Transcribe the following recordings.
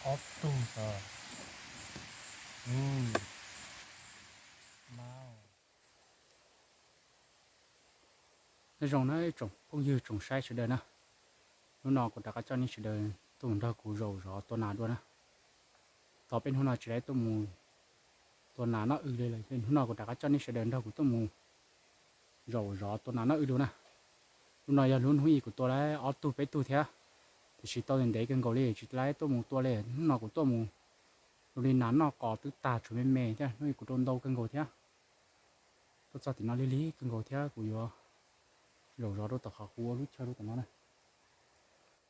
Ob tug xwb. Nyob zoo na ib tsoom phooj ywg tsoom saib sawv daws na. Hnub no kuv rov qab coj nej sawv daws tuaj mus nrog kuv zaum zov tua nas dua na. Tau peb hnub no tsis tau tuaj mus tua nas noj w li lawm, hnub no kuv rov qab coj nej sawv daws nrog kuv tuaj mus zaum zov tua nas noj w dua na. Lub no yog lub hnub ib kuv tua lawm ob tug peb tug thiab, tiam sis tau ntev kawg nkaus li tsis tau tuaj mus tua li. Hnub no kuv tuaj mus, zoo li nas noj qos twb tag tshuav me me thiab, hnub ib kuv rau ntau kawg nkaus thiab. Tuaj txog tim no lig lig kawg nkaus thiab kuv yuav zaum zov rau tom qhov kuv ua lub chaw rau tom no na.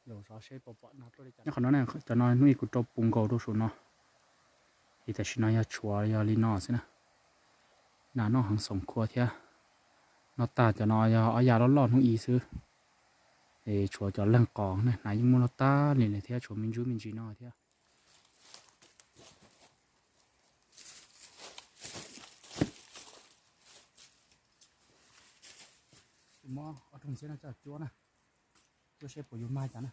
Zaum zov seb puas pom nas tuaj li cas. Nyob qhov no, cov no hnub ib kuv rau puv nkaus rau saum no, es tam sim no yog tshuav yog li no xwb na. Nas noj heev xoom khua thiab. Noj tag cov no yog ob yav loj loj hnub ib xwb, es tshuav cov leeg qos na, nas yeej muaj loj tag li lawm thiab, tshuav me ntsuj me ntsis no thiab. Muab ob rooj ntxiab no coj cuab na, cuab seb puas yuav mag cas na.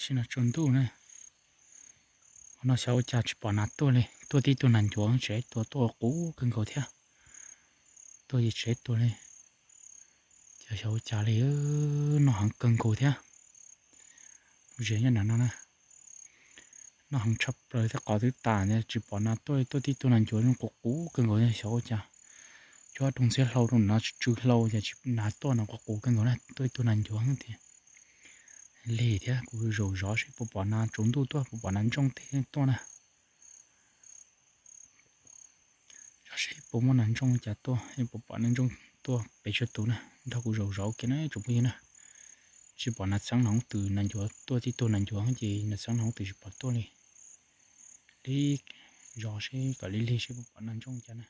Tsaus ntuj na, no xyov ua cas tsis pom nas tuaj li, tuaj tib tug nas ncuav tsev tua tuaj qus kawg nkaus thiab. Tuaj ces tsev tua li, ces xyov ua cas li, noj heev kawg nkaus thiab. Kuv zias nyob nram no na, noj heev tshaj plaws thiab qos twb tas, tsis pom nas tuaj, tuaj tib tug nas ncuav zoo qus qus kawg nkaus xyov ua cas. Cuab rau ntxhiab hlau rau no tsw hlau ces tsis, nas tuaj no qus qus kawg nkaus na, tuaj ib tug nas ncuav tiag. Lig thiab kuv zaum zov seb puas pom nas tsaus ntuj tuaj, puas pom nas ntsooj tej tuaj na. Zov seb puas muaj nas ntsooj cas tuaj, puas pom nas ntsooj tuaj pem tsawg tus na, nrog kuv zaum zov ua ke na tsoom phooj ywg na. Tsis pom nas txeeb no hoob twg, nas ncuav tuaj tib tug nas ncuav ces nas txeeb no hoob twg tsis pom tuaj li. Li zov seb kom lig lig seb puas pom nas ntsooj cas na.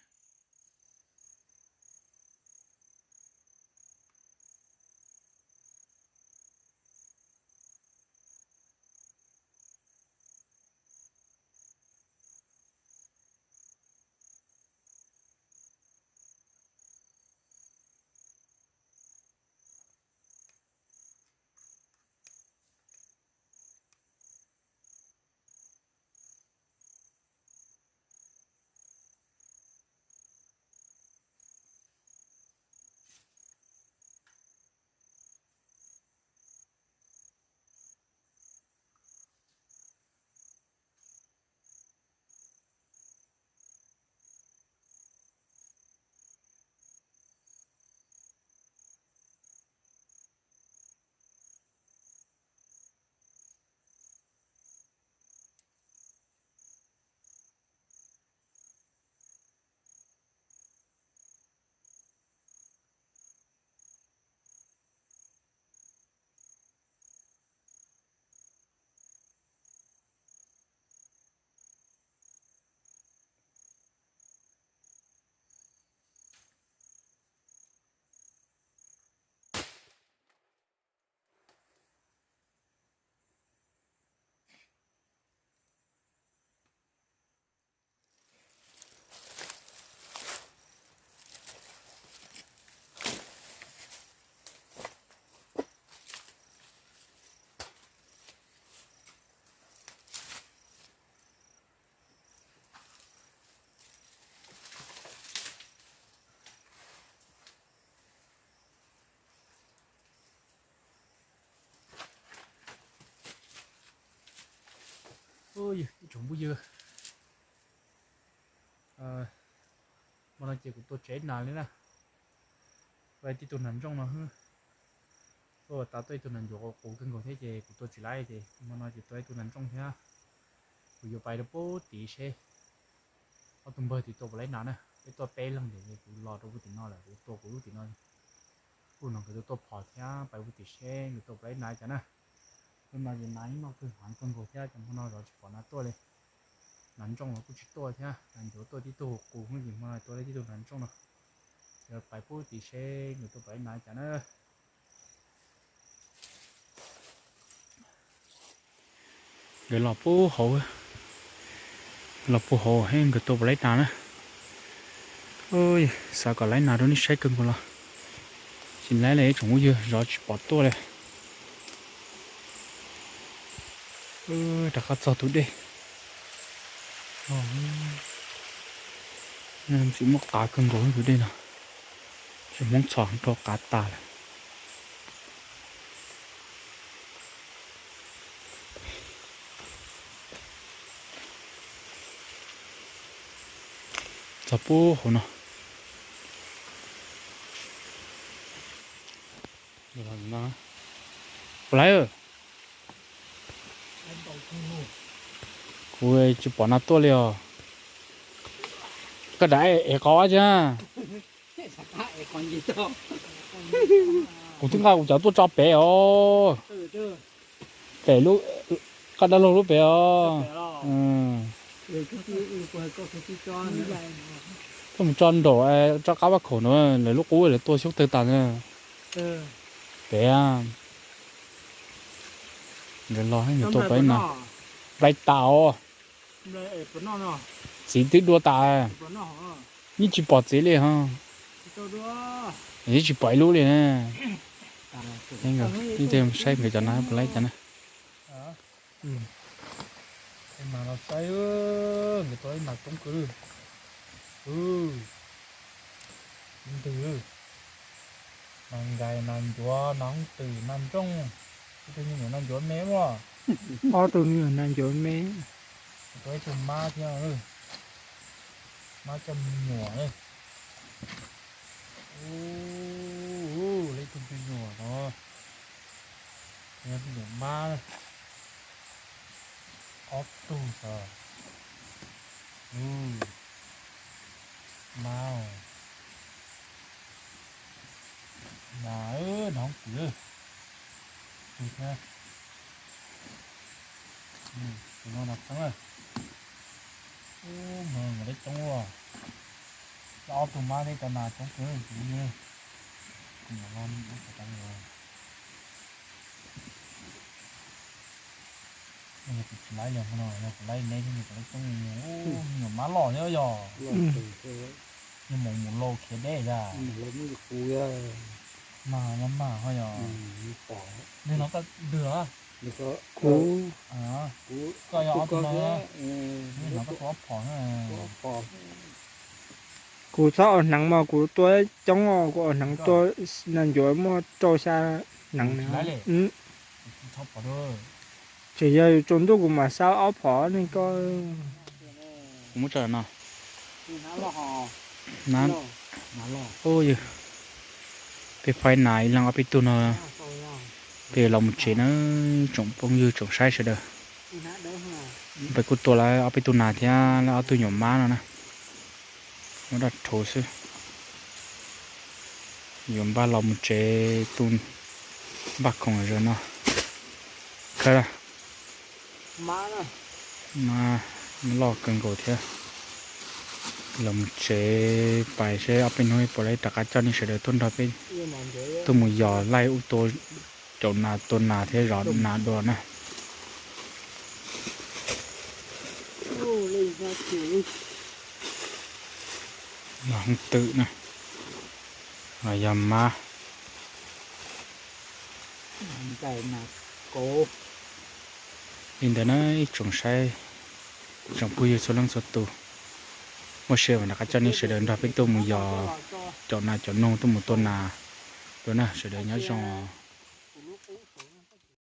Ib tsoom phooj ywg, hmo no ces kuv tua tsis tau nas li na. Tua tib tug nas ntsooj no, tua tas tua ib tug nas ncuav qus qus kawg nkaus thiab ces kuv tua tsis tau ces hmo no ces tua ib tug nas ntsooj thiab. Kuv yuav pais rau pub tim seb ob tug npawg tim tua puas laib nas na. Peb tuaj peb leeg ces kuv los rau pub tim no lawm, kuv tua kuv lub tim no. Kuj no nkawd tuaj tuaj phom thiab, pais pub tim seb nkawd tua puas laib nas cas na. Hnub no ces nas yeej noj kawg heev kawg nkaus thiab, ces hmo no zov tsis pom nas tuaj li. Nas ntsooj los kuj tsis tuaj thiab, nas ncuav tuaj tib tug qus, ces hmo no tua tib tug nas ntsooj no. Ces pais pub tim seb nkawd tua puas laib nas cas na. Nkawd los pub hauv, los pub hauv seb nkawd tua puas laib nas na. Xav kom laib nas rau nej saib kawg nkaus los tsis laib li ib tsoom phooj ywg, zov tsis pom tuaj li. Rov qab txog tus dej. Tsis muaj qav kawg nkaus tus dej no, tsis Hmoob txhom rau qav tas lawm. Txog pub hauv no. Puas laib? Kuv tsis pom nas tuaj li os. Koj rov ev qos ua cas? Kuv twb nqa kuv cov tuaj tso pem os. Pem lub, koj dab laug lub pem os. Tuaj mus tso nraum, tso qab vaj khaum no, lawv lub qub lawv tua xyoob tawg tas na. Pem, nkawd los nkawd tua peb no. Nplai tas os. Txiv twb dua tas. Yeej tsis pom txiv li ho. Yeej tsis pom ib lub li na. Ib teg saib nkawd cov na puas laib cov na. Ib mas los saib, nkawd tua ib mas coob kawg li. Ib ntws, nas nkais, nas ncuav, nas hoob twm, nas ntsooj. Ib tug me nyuam nas ncuav me ua. Ob tug me nyuam nas ncuav me. Tua ib tug mab thiab, mab coj me nyuam. Ub, ib tug me nyuam no, me nyuam mab, ob tug xwb. Mab, nas, nas hoob twm, tug thiab. Tus no nas txeeb. Ub, mas mas lawv coob ua. Ob tug mab thiab cov nas coob kawg. Yog kuv tsis laib yog no, yog kuv laib neb thiab kuv laib coob, me nyuam mab loj thiab yog. Yog mus mus lau khiav deb yog. Mas yog mas ho yog. Nws no koj ntws, kuv, koj yog ob tug no, nws no koj tua ob phom. Kuv txhob ua hneev mas kuv tua coob os, kuv ua hneev tua nas ncuav muaj rau xya hneev. Tseem yog yus tsaus ntuj kuv mam xa ob phom ne koj. Kuv muab tso no. Ub, yog peb phaib nas ib leeg ob peb tug no, peb los mus tsev na, tsoom phooj ywg tsoom saib sawv daws. Peb kuj tua lawv ob peb tug nas thiab lawv ob tug nyuam mab no na. Muab daj rhuv xwb. Yuav npaj los mus tsev tu npaj khoom zaum no. Khawb, mab loj kawg nkaus thiab. Los mus tsev pais seb ob peb hnub puas laib rov qab coj nej sawv daws tuaj nrog peb tuaj mus yos laij ub tua caum nas tua nas thiab zov nas dua na. Nas hoob twm na, los yog mab. Li ntawd na ib tsoom saib, tsoom phooj ywg txhua leej txhua tus, muaj sia mam rov qab coj nej sawv daws nrog peb tuaj mus yos caum nas caum noog tuaj mus tua nas dua na, sawv daws nyob zoo.